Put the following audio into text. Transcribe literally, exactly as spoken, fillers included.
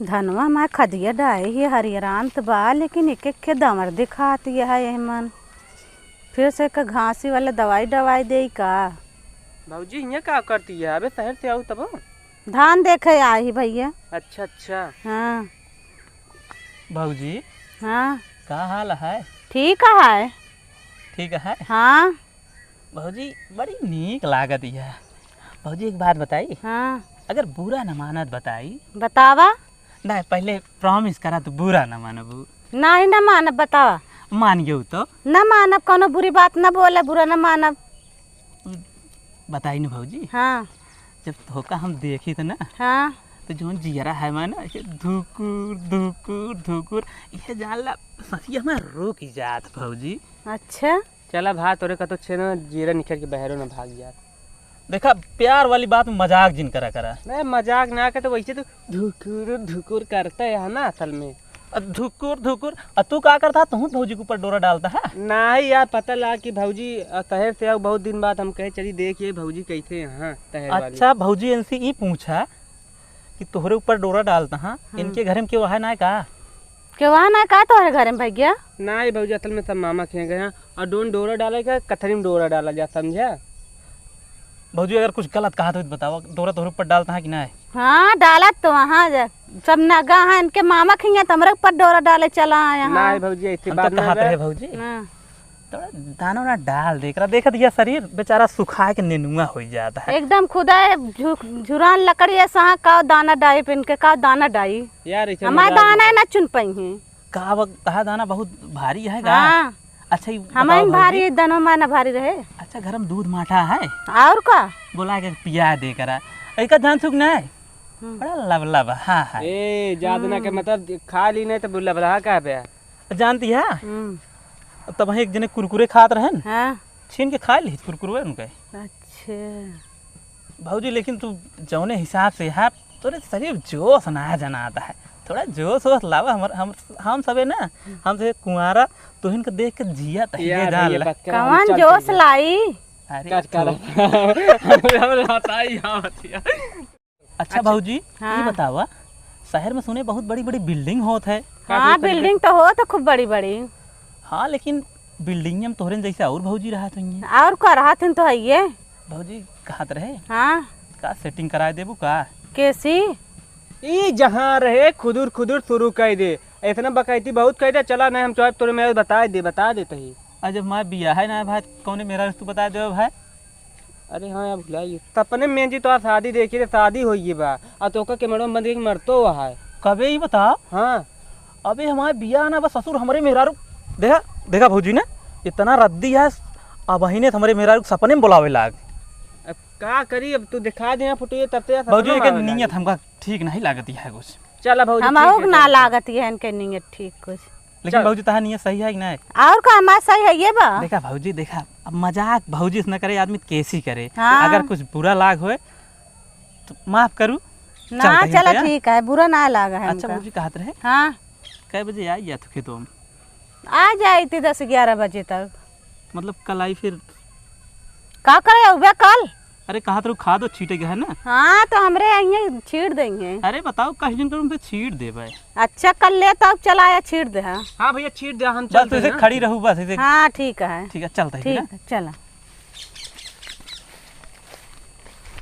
धनवा माँ खदिया डाए ही, हरियरान त बा, लेकिन एक एक के दमर दिखात यह है एहमन। फिर से एक घासी वाला दवाई डवाई देई का? भौजी, हियाँ का करती है? अबे शहर से आऊ तब। धान देखे आई भैया। अच्छा, अच्छा। हाँ। भौजी। हाँ। का हाल है? ठीक है। ठीक है? हाँ। भौजी, बड़ी नीक लागत है। भौजी, एक बात बताई। हाँ। अगर बुरा न मानत बताई। बतावा। नहीं, पहले promise करा तू बुरा न मानबू। नहीं, न मानब, बतावा। मान गयो तो? न मानब, कोनो बुरी बात न बोले, बुरा न मानब। बताई न भौजी। हाँ। जब तोहका हम देखी त ना, हाँ। तो जौन जियरा है माना, ऐसे धुकुर, धुकुर, धुकुर, ये जान ला, ससिया में रुक जात भौजी। अच्छा। चला भा, तोरे का तो छे ना, जियरा निकल के बहरो ना भाग जात। देखा, प्यार वाली बात में मजाक जिन करा करा। नहीं, मजाक ना कर, तो वैसे तो धुकुर, धुकुर करता है ना असल में। अ, धुकुर, धुकुर। अ, तू का करता? तू भौजी के ऊपर डोरा डालता है? नहीं यार, पता लगा कि भौजी, अ, शहर से आओ, बहुत दिन बाद हम कहे, "चली देखिए भौजी कैसे यहाँ शहर वाली।" अच्छा, भौजी इनसे ई पूछा कि तोहरे ऊपर डोरा डालता, हाँ? हाँ। इनके घर में केहू है ना का? केहू है ना का तोहरे घर में भैया? नहीं भौजी, असल में सब मामा के यहाँ गए हैं। और डोन डोरा डाले का, कथरी में डोरा डाला जा, समझा? भौजी, अगर कुछ गलत कहा तो बताओ, डोरा तोहरे ऊपर डालता है कि नहीं? हाँ, डालत तो वहाँ जा, सब नगा हैं इनके मामा खिया, तो हमरे ऊपर डोरा डाले चला आया। हाँ। नहीं भौजी, ऐसी हम बात तो ना कहत बा। रहे भौजी। हाँ। थोड़ा दाना ना डाल दे करा, देखत यह शरीर बेचारा सुखा के नेनुआ हो जाता है। एकदम खुदा है, झु-, झुरान लकड़ी है, सहा का दाना डाई, पे इनके का दाना डाई। यार, ऐसे हमारे मजाक दाना मत है ना चुन पाई हैं। का अब तहा दाना बहुत भारी है का? हाँ। अच्छा, ई हमारे बताओ में भारी भौजी। है, दनो माना भारी रहे। अच्छा, घर में दूध माठा है? और का? बोला के पिया दे करा। एका जान सुख नहीं? हम्म। बड़ा लबलब, हाँ, हाँ। ए, जादना के हम्म। मतलब खा ली नहीं तो लबलहा का बे? जानती है? हम्म। तब वहीं एक जने कुरकुरे खात रहे न। हाँ। छीन के खा ली कुरकुरे उनके। अच्छा। भौजी, लेकिन तू जौने हिसाब से है, तोरे शरीर जोश ना जनाता है। थोड़ा जोश वोश लावा। हमर, हम, हम सबे ना, हम सबे कुंवारा, तोहिन के देख के जिया तहिए यार, जान भैया, ला। बकरा कौन हम चलते जोश हैं। लाई? अरे कट, कट। तो हम, हम बताई, हाँ, बतिया। अच्छा अच्छा। भौजी, हाँ। ई बतावा, शहर में सुने बहुत बड़ी-बड़ी building होत है। हाँ, building तो होत है खूब बड़ी-बड़ी। हाँ, लेकिन building में तोहरे जैसे और भौजी रहत होइए। और का रहत हन तो है ये। भौजी कहत रहे। हाँ। का setting कराए देबू का? कैसी? ई जहाँ रहे खुदुर खुदुर शुरू कर दे। इतना बकैती बहुत कर दे, चला नहीं हम चौब तोरे में बता दे, बता देते ही। अरे जब हमारे बियाह है ना भाई, कौने मेरा तू बता दे भाई? अरे हाँ यार, भुला गई। सपने में जी तोहार शादी देखी रे, शादी होई बा। आ तोका कैमरा में बंद करके मरतो हुआ है। कबे ई बता? हाँ। अबे हमारे बियाह ना बस ससुर हमरे मेहरारू। देखा, देखा भौजी ने, इतना रद्दी है, अबहिने से हमरे मेहरारू के सपने में बुलावे लाग। अब का करी, अब तू दिखा दे फोटो ये तब तो यार भौजी सपने में के आवे नीयत लागे। हमका ठीक नहीं लागत है कुछ। चला भौजी, हम ठीक आउक है, ना चल। लागत है इनके नीयत ठीक कुछ। लेकिन चल। भौजी, तहार नियत सही है कि नहीं? और का, हमार सही है ये बा। देखा भौजी, देखा, अब मजाक भौजी से न करे, आदमी कैसी करे। हाँ। अगर कुछ बुरा लाग होए, तो माफ करू। ना, चलते हैं चला भैया। ठीक है, बुरा ना लाग है अच्छा, हमका। भौजी कहत रहे। हाँ। कै बजे आई जा तू खेतों में? आ जाई थी दस ग्यारह बजे तक। मतलब, कल आई फिर? का करे अउबे कल? अरे, कहा तो खाद छीटे के है ना? हाँ, तो हमरे यहाँ छीट देंगे। अरे, बताओ, कस दिन करूँ, फिर छीट देबे। अच्छा, कल ले तो चला आया, छीट दे। हाँ। हाँ भैया, छीट दे, हम बस चलते ऐसे हैं। खड़ी रहू, बस ऐसे। हाँ, ठीक है। ठीक है, चलते हैं ठीक फिर, है, चला।